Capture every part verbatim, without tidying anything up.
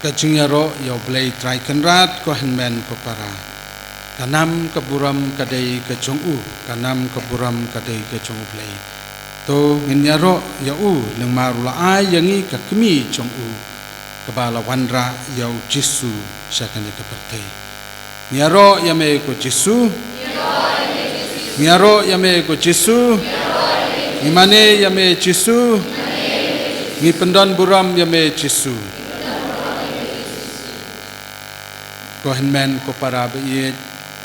Ka jingïaroh ïa U Blei Trai Kynrad, ko hynmen ko para. Ka nam ka burom ka dei ka jong u, ka nam ka burom ka dei ka jong U Blei. To ngin ïaroh ïa u, namar u la ai ïa ngi ka kmie jong u, kaba la wanrah ïa U Jisu sha kane ka pyrthei. Ngi ïaroh ïa me ko Jisu. Ngi ïaroh ïa me ko Jisu. Ngi mane ïa me Jisu. Ngi pyndon burom ïa me Jisu. Ko hynmen ko para ba ïeit,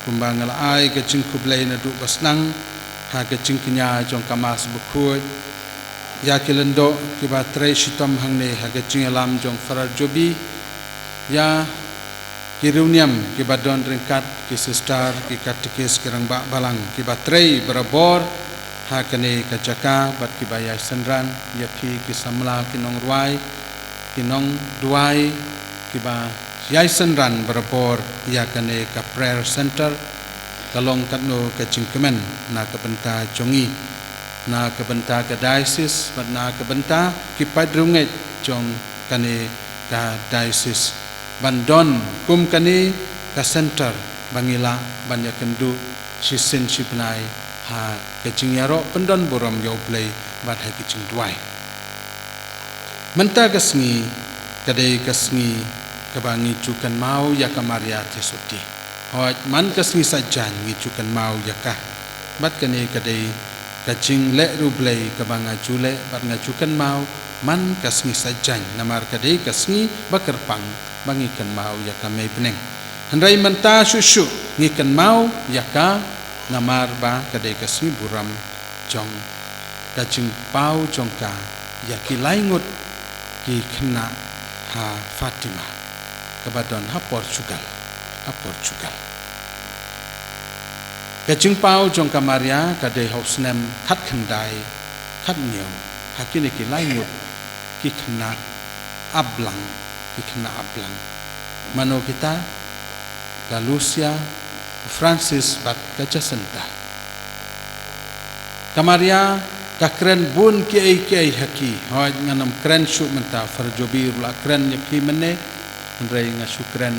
kumba nga la ai ka jingkhublei naduh ba sdang ha ka jingkñia jong ka Mass Bakhuid ïa ki lyngdoh kiba trei shitom hangne ha ka jingïalam jong Father Jobi, ïa ki riewniam kiba don ryngkat, ki sister, ki katekis, ki rangbah balang kiba trei barabor ha kane ka jaka, bad kiba ïai synran, ïa phi ki samla, ki nongrwai, ki nongduwai kiba ïai synran barabor ïa kane ka prayer center. Ka long katno ka jingkmen na ka bynta jong ngi, na ka bynta ka diocese, bad na ka bynta ki paid riewngeit jong kane ka diocese, ban don kum kane ka center ba ngi lah ban ïakynduh shisien shibnai ha ka jingïaroh pyndon burom ïa U Blei bad ha ka jingduwai. Mynta ka sngi ka dei ka sngi kaba ngi ju kynmaw ïa ka Maria Theisotti. Hooid, man ka sngi Saitjaiñ ngi ju kynmaw ïa ka. Bad kane ka dei ka jingleh riewblei kaba nga ju leh bad nga ju kynmaw man ka sngi Saitjaiñ, namar ka dei ka sngi ba kyrpang ba ngi kynmaw ïa ka Mei Bneng. Hynrei mynta shuh shuh ngi kynmaw ïa ka, namar ba ka dei ka sngi burom jong ka jingpaw jong ka ïa ki lai ngut ki khynnah ha Fatima, kaba don ha Portugal, ha Portugal. Ka jingpaw jong ka Maria ka dei ha u snem khatkhyndai khathynñiew ha kine ki lai ngut ki khynnah aplang, ki khynnah aplang. Mano kita? Ka Lucia, u Francis bad ka Jacinta. Ka Maria ka kren bun kiei kiei ha ki. Hooid, ngan ym kren shuh mynta, Father Jobi ruh la kren ïa ki mynne, hynrei nga shu kren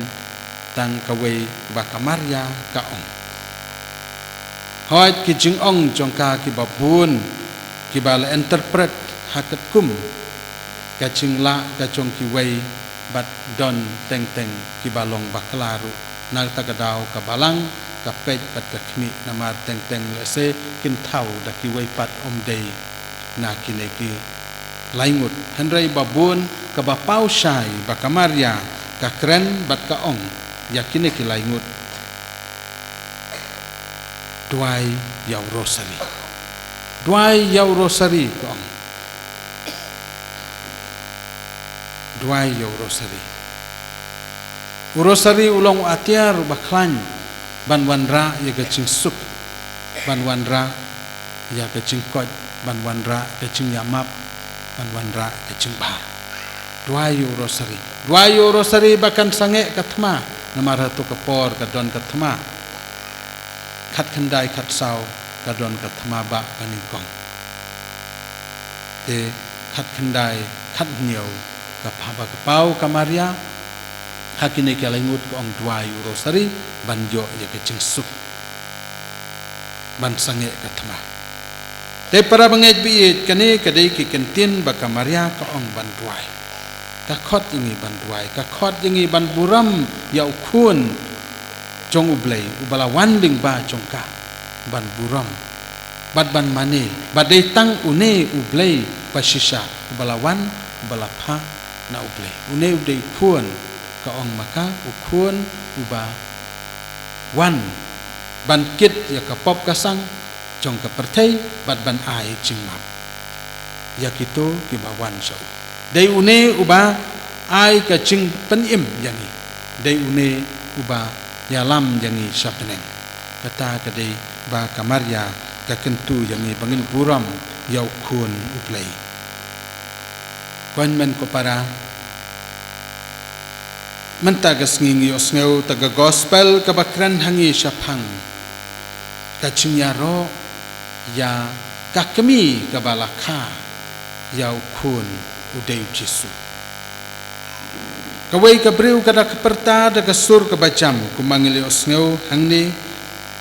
tang kawei ba ka Maria ka ong. Hooid, ki jingong jong ka kiba bun kiba la interpret ha katkum ka jinglah ka jong kiwei, bad don teng teng kiba long bakla ruh. Na kata ka daw ka balang ka peit bad ka khmih, namar teng teng lehse kin thaw da kiwei pat, ym dei na kine ki lai ngut. Hynrei ba bun kaba paw shai ba ka Maria ka kren bad ka ong ïa kine ki lai ngut, duwai ïa u Rosari. Duwai ïa u Rosari, ka ong. Duwai ïa u Rosari. U Rosari u long u atiar uba khlaiñ ban wanrah ïa ka jingsuk, ban wanrah ïa ka jingkoit, ban wanrah ka jingïamap, ban wanrah ka jingbha. Duwai ïa u Rosari. Duwai ïa u Rosari ba kan sangeh ka thma, namar hato ka por ka don ka thma. Khatkhyndai khatsaw ka don ka thma ba ka nyngkong. Te khatkhyndai khathynñiew ka pha ba ka paw ka Maria ha kine ki lai ngut, ka ong duwai ïa u Rosari ban ïoh ïa ka jingsuk, ban sangeh ka thma. Te para bangeit baieit, kane ka dei ki kyntien ba ka Maria ka ong ban duwai. Ka khot ïa ngi ban duwai, ka khot ïa ngi ban burom ïa u Khun jong U Blei uba la wan lyngba jong ka, ban burom bad ban mane ba dei tang une U Blei ba shisha uba la wan, uba la phah na U Blei. Une u dei u Khun, ka ong ma ka, u Khun uba wan ban kit ïa ka pop ka sang jong ka pyrthei bad ban ai jingmap ïa kito kiba wan sha u. Dei une uba ai ka jingpynim ïa ngi. Dei une uba ïalam ïa ngi sha bneng. Kata ka dei ba ka Maria ka kyntu ïa ngi ba ngin burom ïa u Khun U Blei. Ko hynmen ko para, mynta ka sngi ngi ïohsngew ta ka gospel kaba kren ha ngi shaphang ka jingïaroh ïa ka kmie kaba la kha ïa u Khun, u dei u Jisu. Kawei ka briew ka da ka pyrta da ka sur kaba jam, kumba ngi la ïohsngew hangne,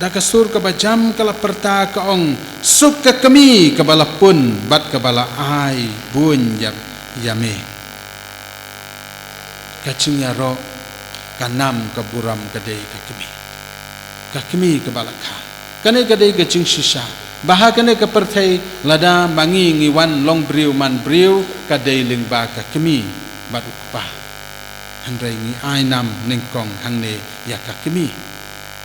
da ka sur kaba jam ka la pyrta ka ong, "Suk ka kmie kaba la pun bad kaba la ai bun ïa, ïa me." Ka jingïaroh, ka nam ka burom ka dei ka kmie. Ka kmie kaba la kha. Kane ka dei ka jingshisha. Ba ha kane ka pyrthei lada ma ngi ngi wan long briew man briew ka dei lyngba ka kmie bad u kpa. Hynrei ngi ai nam nyngkong hangne ïa ka kmie.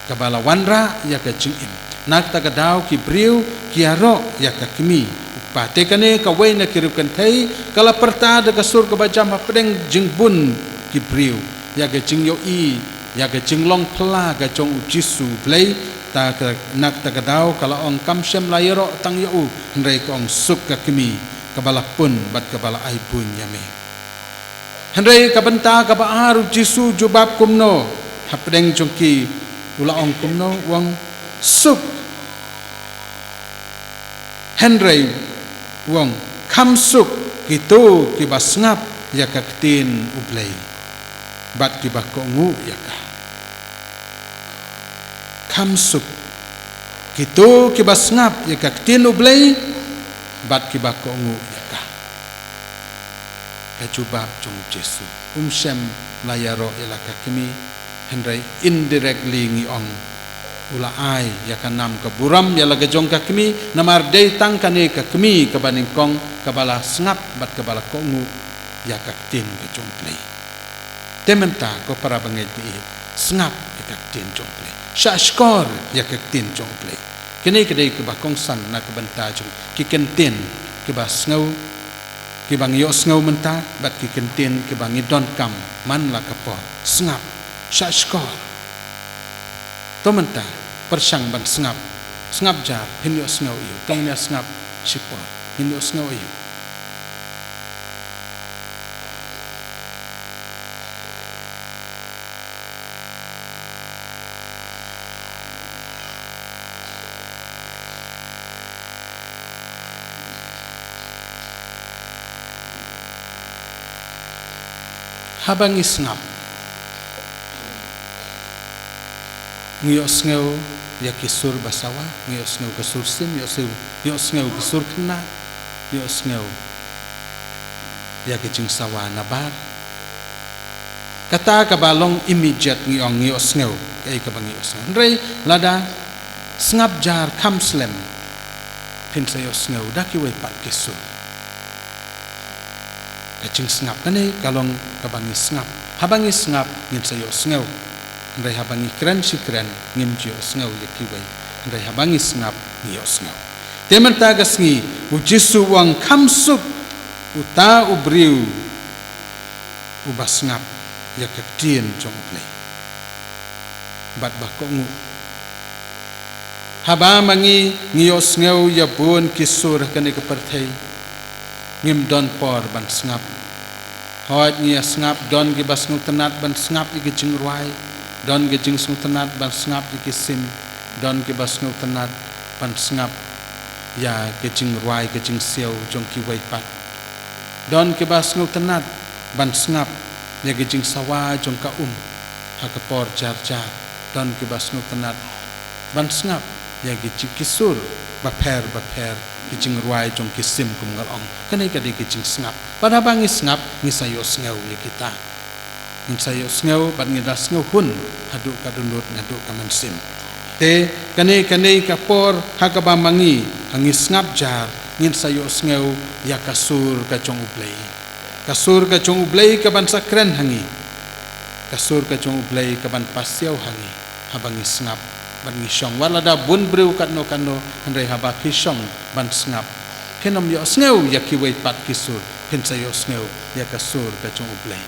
Kaba la wanrah ïa ka jingim. Na kata ka daw ki briew ki ïaroh ïa ka kmie. U kpa te kane kawei na ki riewkynthei ka la pyrta da ka sur kaba jam hapdeng jingbun ki briew. Ïa ka jingïohi, ïa ka jinglong phylla ka jong u Jisu U Blei, ta ka, na kata ka daw ka la ong kam shym la ïaroh tang ïa u, hynrei ka ong suk ka kmie, kaba la pun bad kaba la ai bun ïa me. Hynrei ka bynta kaba ar u Jisu jubab kumno, hapdeng jong ki u la ong kumno, u ong suk. Hynrei u ong, kham suk kito kiba sngap ïa ka ktien U Blei bad kiba kohnguh ïa ka. Kham suk kito kiba sngap ïa ka ktien U Blei bad kiba kohnguh ïa ka. Ka jubab jong u Jisu. Um shym la ïaroh ïa la ka kmie, hynrei indirectly ngi ong u la ai ïa ka nam ka burom ïa la ka jong ka kmie, namar dei tang kane ka kmie kaba nyngkong kaba la sngap bad kaba la kohnguh ïa ka ktien ka jong U Blei. Te mynta ko para bangeit, sngap ïa ka ktien jong U Blei. Shah shkor ïa ka ktien jong U Blei. Kane ka dei kaba kongsan na ka bynta jong ki kyntien kiba sngew, kiba ngi ïohsngew mynta bad ki kyntien kiba ngi donkam man la ka por. Sngap, shah shkor. To mynta pyrshang ban sngap. Sngap jar, phin ïohsngew ïa u. Tang ïa sngap shipor, phin ïohsngew ïa u. Haba ngi sngap, ngi ïohsngew ïa ki sur ba sawa, ngi ïohsngew ka sur sim, ïohsngew, ïohsngew ka sur khynnah, ïohsngew ïa ka jingsawa nabar. Kata kaba long immediate ngi ong ngi ïohsngew, kaei kaba ngi ïohsngew. Hynrei lada sngap jar kham slem, phin sa ïohsngew da kiwei pat ki sur. Ka jingsngap kane ka long kaba ngi sngap. Haba ngi sngap ngin sa ïohsngew. Hynrei haba ngi kren shi kren ngim ju ïohsngew ïa kiwei. Hynrei haba ngi sngap ngi ïohsngew. Te mynta ka sngi u Jisu u ong kham suk uta u briew uba sngap ïa ka ktien jong U Blei bad ba kohnguh. Haba ma ngi ngi ïohsngew ïa bun ki sur ha kane ka pyrthei, ngim don por ban sngap. Hooid ngi ïa sngap, don kiba sngewtynnat ban sngap ïa ki jingrwai, don ki jingsngewtynnat ban sngap ïa ki sim, don kiba sngewtynnat ban sngap ïa ki jingrwai ki jingsiaw jong kiwei pat. Don kiba sngewtynnat ban sngap ïa ki jingsawa jong ka um ha ka por jar jar. Don kiba sngewtynnat ban sngap ïa ki ji-, ki sur bapher bapher, ki jingrwai jong ki sim kum nga la ong. Kane ka dei ki jingsngap. Bad haba ngi sngap ngi sa ïohsngew ïa kita. Ngin sa ïohsngew bad ngin da sngewhun haduh ka dohnud naduh ka mynsiem. Te kane, kane ka por ha kaba ma ngi ha ngi sngap jar, ngin sa ïohsngew ïa ka sur ka jong U Blei. Ka sur ka jong U Blei ka ban sa kren ha ngi. Ka sur ka jong U Blei ka ban pasiaw ha ngi. Haba ngi sngap bad ngi shong, wat lada bun briew katno katno, hynrei haba ki shong ban sngap, phin ym ïohsngew ïa kiwei pat ki sur, phin sa ïohsngew ïa ka sur ka jong U Blei.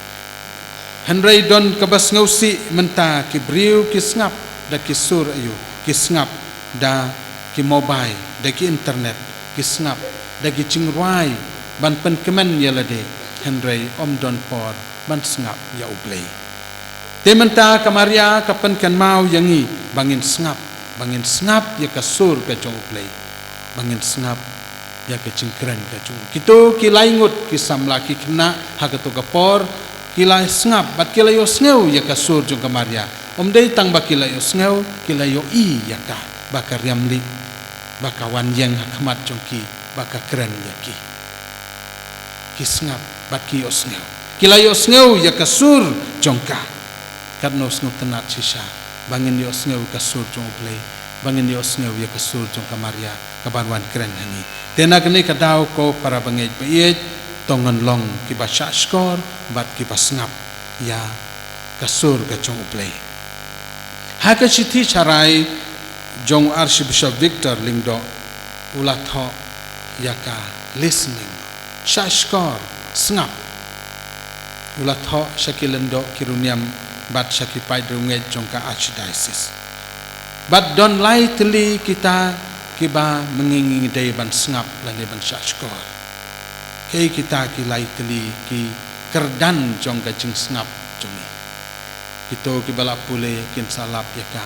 Hynrei don kaba sngewsih mynta, ki briew ki sngap da ki sur aïu, ki sngap da ki mobile, da ki internet, ki sngap da ki jingrwai ban pynkmen ïa lade, hynrei ym don por ban sngap ïa U Blei. Te mynta ka Maria ka pynkynmaw ïa ngi ba ngin sngap, ba ngin sngap ïa ka sur ka jong U Blei, ba ngin sngap ïa ka jingkren ka jong u. Kito ki lai ngut ki samla ki khynnah ha kato ka por Ki la sngap, bad ki la ïohsngew ïa ka sur jong ka Maria. Ym dei tang ba ki la ïohsngew, ki la ïohi ïa ka, ba ka riam lieh, ba ka wan ïeng ha khmat jong ki, ba ka kren ïa ki. Ki sngap, bad ki ïohsngew. Ki la ïohsngew ïa ka sur jong ka. Katno sngewtynnad shisha, ba ngin ïohsngew ka sur jong U Blei, ba ngin ïohsngew ïa ka sur jong ka Maria, ka ban wan kren ha ngi. Te na kane ka daw ko para bangeit baieit, to ngan long kiba shahshkor, bad kiba sngap ïa ka sur ka jong U Blei. Ha ka shithi sharai jong Archbishop Victor Lyngdoh, u la thoh ïa ka listening, shahshkor, sngap. U la thoh sha ki lyngdoh, ki riewniam, bad sha ki paid riewngeit jong ka Archdiocese. Bad don lai tylli kita kiba ma ngi ngi dei ban sngap lane ban shahshkor. Kaei kita ki lai tylli ki kyrdan jong ka jingsngap jong ngi? Kito kiba la pule kin sa lap ïa ka,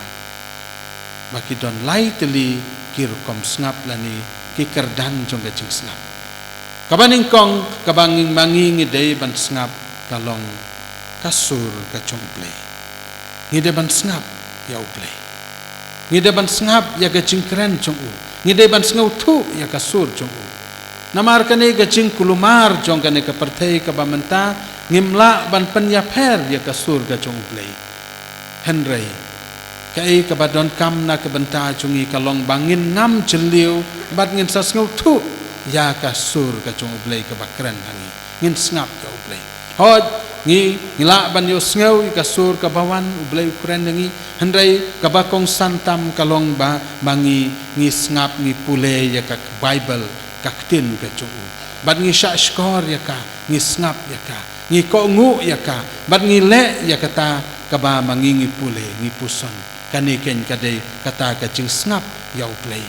ba ki don lai tylli ki rukom sngap lane ki kyrdan jong ka jingsngap. Kaba nyngkong, kaba ngi ma ngi ngi dei ban sngap, ka long ka sur ka jong U Blei. Ngi dei ban sngap ïa U Blei. Ngi dei ban sngap ïa ka jingkren jong U. Ngi dei ban sngewthuh ïa ka sur jong U. Namar kane ka jingkulmar jong kane ka pyrthei kaba mynta, ngim lah ban pynïapher ïa ka sur ka jong U Blei. Hynrei kaei kaba donkam na ka bynta jong ngi ka long ba ngin ngam jylliew, bad ngin sa sngewthuh ïa ka sur ka jong U Blei kaba kren ha ngi. Ngin sngap ïa U Blei. Hooid, ngi, ngi lah ban ïohsngew ïa ka sur kaba wan, U Blei u kren ïa ngi. Hynrei kaba kongsan tam ka long ba ma ngi, ngi sngap, ngi pule ïa ka Baibl, ka ktien ka jong U. Bad ngi shahshkor ïa ka, ngi sngap ïa ka, ngi kohnguh ïa ka, bad ngi leh ïa kata kaba ma ngi ngi pule, ngi puson. Kane keiñ ka dei kata ka jingsngap ïa U Blei.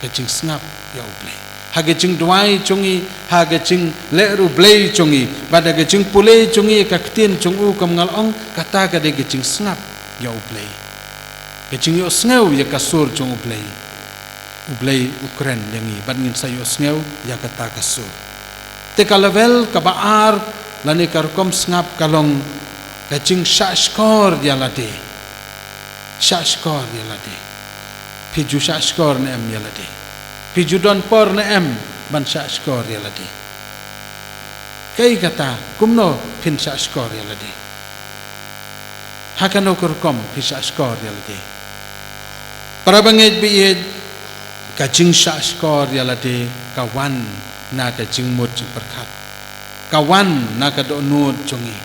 Ka jingsngap ïa U Blei. Ha ka jingduwai jong ngi, ha ka jingleh U Blei jong ngi, bad ha ka jingpule jong ngi ka ktien jong U, kum nga la ong, kata ka dei ka jingsngap ïa U Blei. Ka jingïohsngew ïa ka sur jong U Blei. U Blei u kren ïa ngi, bad ngin sa ïohsngew ïa kata ka sur. Te ka level kaba ar, lane ka rukom sngap ka long ka jingshahshkor ïa lade. Shahshkor ïa lade. Phi ju shahshkor ne em ïa lade? Phi ju don por ne em ban shahshkor ïa lade? Kaei kata, kumno phin shahshkor ïa lade? Ha kano ka rukom phi shahshkor ïa lade? Para bangeit baieit, ka jingshahshkor ïa lade ka wan na ka jingmut jingpyrkhat. Ka wan na ka dohnud jong ngi.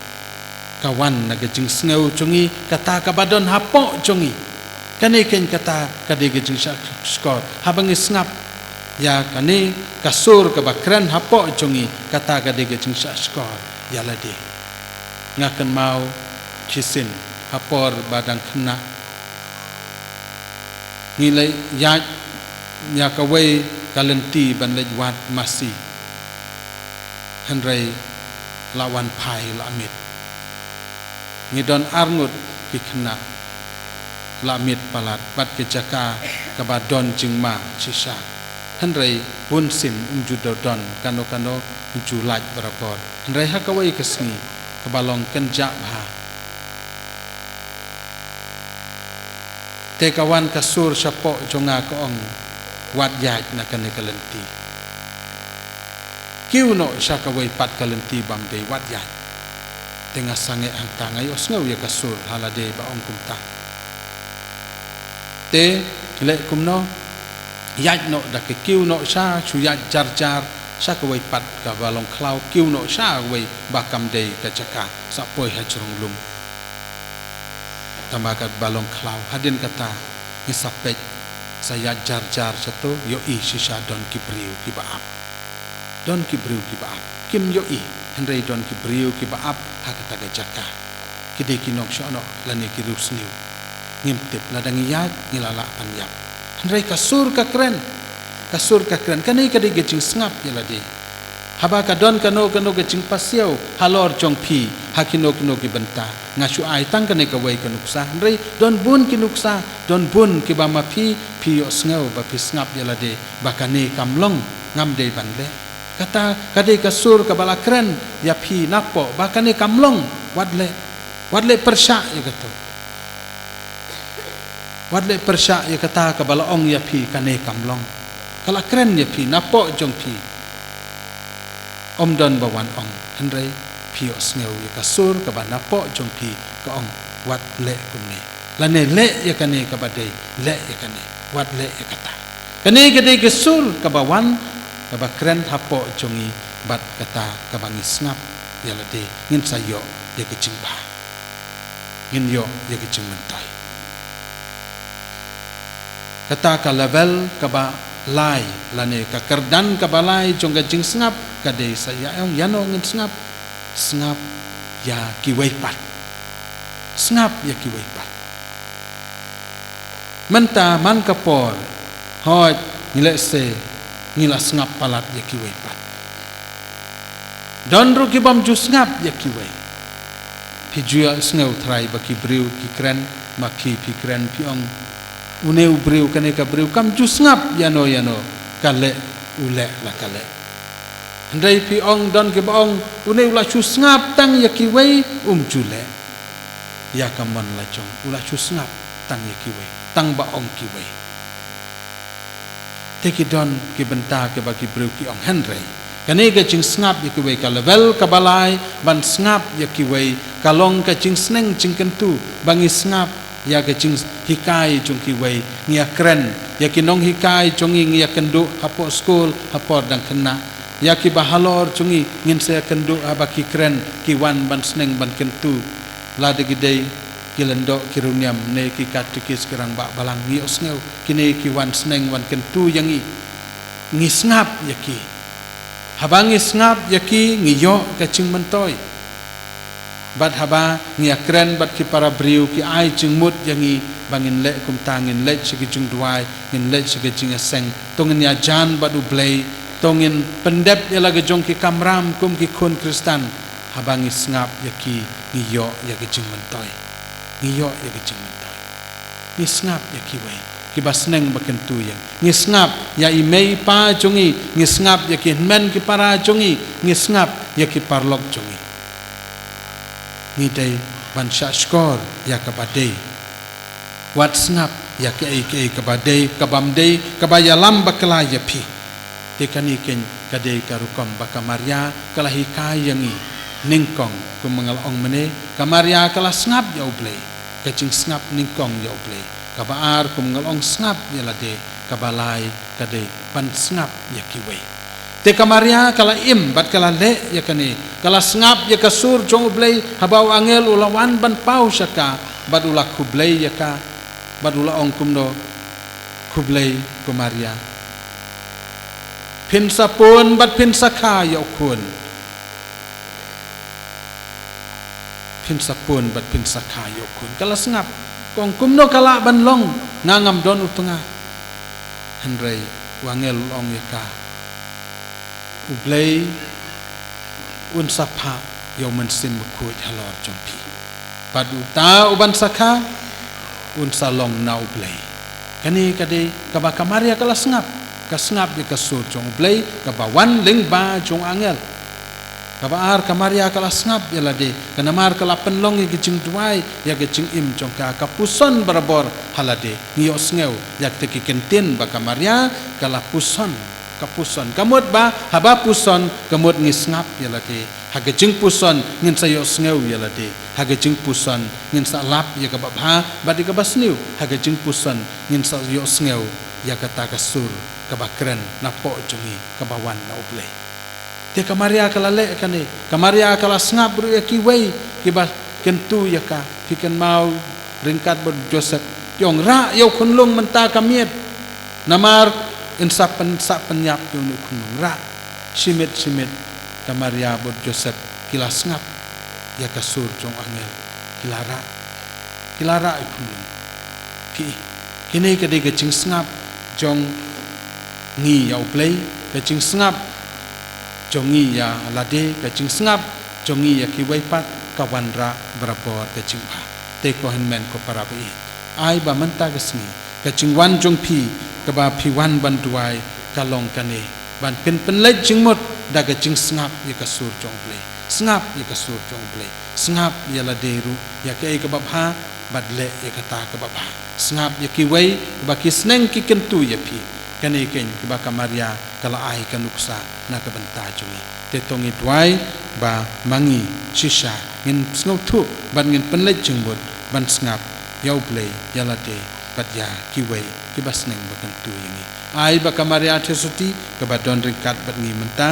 Ka wan na ka jingsngew jong ngi, kata kaba don hapoh jong ngi. Kane keiñ kata ka dei ka jingshahshkor. Haba ngi sngap ïa kane ka sur kaba kren hapoh jong ngi, kata ka dei ka jingshahshkor ïa lade. Nga kynmaw shisien, ha por ba dang khynnah, ngi la ïaid ïa kawei ka lynti ban leit wad masi. Hynrei la wan phai la miet. Ngi don arngut ki khynnah, la miet palat, bad ka jaka kaba don jingma shisha. Hynrei bunsien ym ju da don kano kano, ym ju lait barabor. Hynrei ha kawei ka sngi kaba long kynjah bha, te ka wan ka sur shapoh jong nga, ka ong, wat ïaid na kane ka lynti. Kiew noh sha kawei pat ka lynti bym dei, wat ïaid. Te nga sangeh hangta, nga ïohsngew ïa ka sur ha lade ba ong kumta. Te leh kumno? Ïaid noh da ka, kiew noh sha, shu ïaid jar jar sha kawei pat kaba long khlaw, kiew noh sha kawei ba kam dei ka jaka, sa poi ha jrong lum. Tangba kaba long khlaw, hadien kata ngi sa peit, sa ïaid jar jar shato, ïohi shisha don ki briew kiba ap. Don ki briew kiba ap. Kim ïohi, hynrei don ki briew kiba ap ha kata ka jaka. Ki dei ki nongshong noh lane ki riewsniew. Ngim tip, lada ngi ïaid ngi la lah ban ïap. Hynrei ka sur ka kren. Ka sur ka kren. Kane ka dei ka jingsngap ïa lade. Haba ka don kano kano ka jingpasiaw halor jong phi ha kino kino ki bynta. Nga shu ai tang kane kawei ka nuksa, hynrei don bun ki nuksa, don bun kiba ma phi, phi ïohsngew ba phi sngap ïa lade ba kane kam long, ngam dei ban leh. Kata ka dei ka sur kaba la kren ïa phi napoh ba kane kam long, Wat leh, wat leh pyrshah ïa kato. Wat leh pyrshah ïa kata kaba la ong ïa phi kane kam long. Ka la kren ïa phi napoh jong phi. Ym don ba wan ong, hynrei phi ïohsngew ïa ka sur kaba napoh jong phi ka ong, wat leh kumne. Lane leh ïa kane kaba dei, leh ïa kane, wat leh ïa kata. Kane ka dei ka sur kaba wan, kaba kren hapoh jong ngi bad kata kaba ngi sngap ïa lade, ngin sa ïoh ïa ka jingbha. Ngin ïoh ïa ka jingmyntoi. Kata ka level kaba lai, lane ka kyrdan kaba lai jong ka jingsngap, ka dei sa ïa ong, ïano ngin sngap, sngap ïa kiwei pat. Sngap ïa kiwei pat. Mynta man ka por, hooid, ngi lehse ngi la sngap palat ïa kiwei pat. Don ruh ki bym ju sngap ïa kiwei. Phi ju ïohsngew trai ba ki briew ki kren, ma ki phi kren phi ong, une u briew kane ka briew kam ju sngap ïano ïano, ka leh u leh la ka leh. Hynrei phi ong, don kiba ong, une u la shu sngap tang ïa kiwei, um ju leh ïa ka mon la jong, u la shu sngap tang ïa kiwei, tang ba ong kiwei. Te ki don ki bynta kiba ki briew ki ong, hynrei kane ka jingsngap ïa kiwei, ka level kaba lai ban sngap ïa kiwei, ka long ka jingsneng jingkyntu, ba ngi sngap ïa ka jinghikai jong kiwei, ngi ïa kren ïa ki nonghikai jong ngi, ngi ïa kynduh hapoh skul, ha por dang khynnah, ïa kiba halor jong ngi ngin sa ïa kynduh haba ki kren, ki wan ban sneng ban kyntu. Lada ki dei ki lyngdoh ki riewniam ne ki katikis ki rangbah balang, ngi ïohsngew kine ki wan sneng wan kyntu ïa ngi. Ngi sngap ïa ki. Haba ngi sngap ïa ki ngi ïoh ka jingmyntoi. Bad haba ngi ïa kren bad ki para briew, ki ai jingmut ïa ngi ba ngin leh kumta, ngin leit sha ki jingduwai, ngin leit sha ki jingïaseng, to ngin ïajan bad U Blei, to ngin pyndep ïa la ka jong ki kamram kum ki khun Khristan. Haba ngi sngap ïa ki ngi ïoh ïa ka jingmyntoi. Ngi ïoh ïa ka jingmyntoi. Ngi sngap ïa kiwei kiba sneng ba kyntu ïa ngi. Ngi sngap ïa i mei i pa jong ngi. Ngi sngap ïa ki hynmen ki para jong ngi. Ngi sngap ïa ki paralok jong ngi. Ngi dei ban shahshkor ïa kaba dei. Wat sngap ïa kaei kaei kaba dei, kabym dei, kaba ïalam bakla ïa phi. Te kane keiñ ka dei ka rukom ba ka Maria ka la hikai ïa ngi. Nyngkong, kum nga la ong mynne, ka Maria ka la sngap ïa U Blei. Ka jingsngap nyngkong ïa U Blei. Kaba ar, kum nga la ong, sngap ïa lade, kaba lai ka dei ban sngap ïa kiwei. Te ka Maria ka la im bad ka la leh ïa kane, ka la sngap ïa ka sur jong U Blei haba u angel u la wan ban paw sha ka, bad u la khublei ïa ka, bad u la ong kumno, khublei ko Maria. Phin sa pun bad phin sa kha ïa u khun. Phin sa pun bad phin sa kha ïa u khun. Ka la sngap. Ka ong kumno ka lah ban long, nga ngam don u tnga. Hynrei u angel u la ong ïa ka, U Blei un sa phah ïa U Mynsiem Bakhuid halor jong phi. Bad uta uban sa kha un sa long na U Blei. Kane ka dei kaba ka Maria ka la sngap. Ka sngap ïa ka sur jong U Blei kaba wan lyngba jong u angel. Kaba ar, ka Maria ka la sngap ïa lade, ka namar ka la pynlong ïa ka jingduwai, ïa ka jingim jong ka, ka puson barabor ha lade. Ngi ïohsngew ïa kita ki kyntien ba ka Maria ka la puson, ka puson. Ka mut ba haba puson, ka mut ngi sngap ïa lade. Ha ka jingpuson ngin sa ïohsngew ïa lade. Ha ka jingpuson ngin sa lap ïa kaba bha bad ïa kaba sniew. Ha ka jingpuson ngin sa ïohsngew ïa kata ka sur kaba kren napoh jong ngi, kaba wan na U Blei. Te ka Maria ka la leh kane, ka Maria ka la sngap ruh ïa kiwei kiba kyntu ïa ka. Phi kynmaw ryngkat bad Joseph, ki ong, rah ïa u khunlung mynta ka miet. Namar yn sa pyn, sa pynïap ïa u khunlung, rah. Shimet shimet ka Maria bad Joseph ki la sngap ïa ka sur jong u angel, ki la rah. Ki la rah ïa u khunlung. Phi, kine ka dei ka jingsngap jong ngi ïa U Blei, ka jingsngap jong ngi ïa lade, ka jingsngap jong ngi ïa kiwei pat, ka wanrah barabor ka jingbha. Te ko hynmen ko para baieit, ai ba mynta ka sngi ka jingwan jong phi, kaba phi wan ban duwai, ka long kane, ban pynpynleit jingmut da ka jingsngap ïa ka sur jong U Blei. Sngap ïa ka sur jong U Blei. Sngap ïa lade ruh ïa kaei kaba bha, bad leh ïa kata kaba bha. Sngap ïa kiwei ba ki sneng ki kyntu ïa phi. Kane keiñ kaba ka Maria ka la ai ka nuksa na ka bynta jong ngi. Te to ngi duwai ba ma ngi shisha ngin sngewthuh bad ngin pynleit jingmut ban sngap ïa U Blei, ïa lade bad ïa kiwei kiba sneng ba kyntu ïa ngi. Ai ba ka Maria Theisotti kaba don ryngkat bad ngi mynta,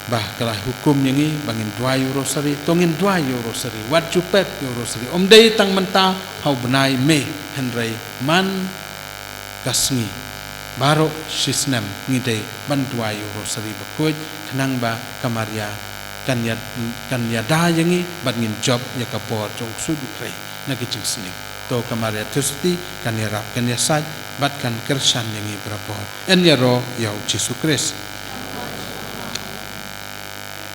ba ka la hukum ïa ngi ba ngin duwai u rosary, to ngin duwai ïa u rosary, wat ju pep ïa u rosary. Ym dei tang mynta ha u bnai May, hynrei man ka sngi baroh shi snem ngi dei ban duwai ïa u rosary bakhuid, khnang ba ka Maria kan ïa, kan ïada ïa ngi bad ngin jop ïa ka bor jong u ksuid u khrei na ki jingsniew. To ka Maria Theisotti kan ïarap, kan ïasaid bad kan kyrshan ïa ngi barabor. Yn ïaroh ïa u Jisu Khrist.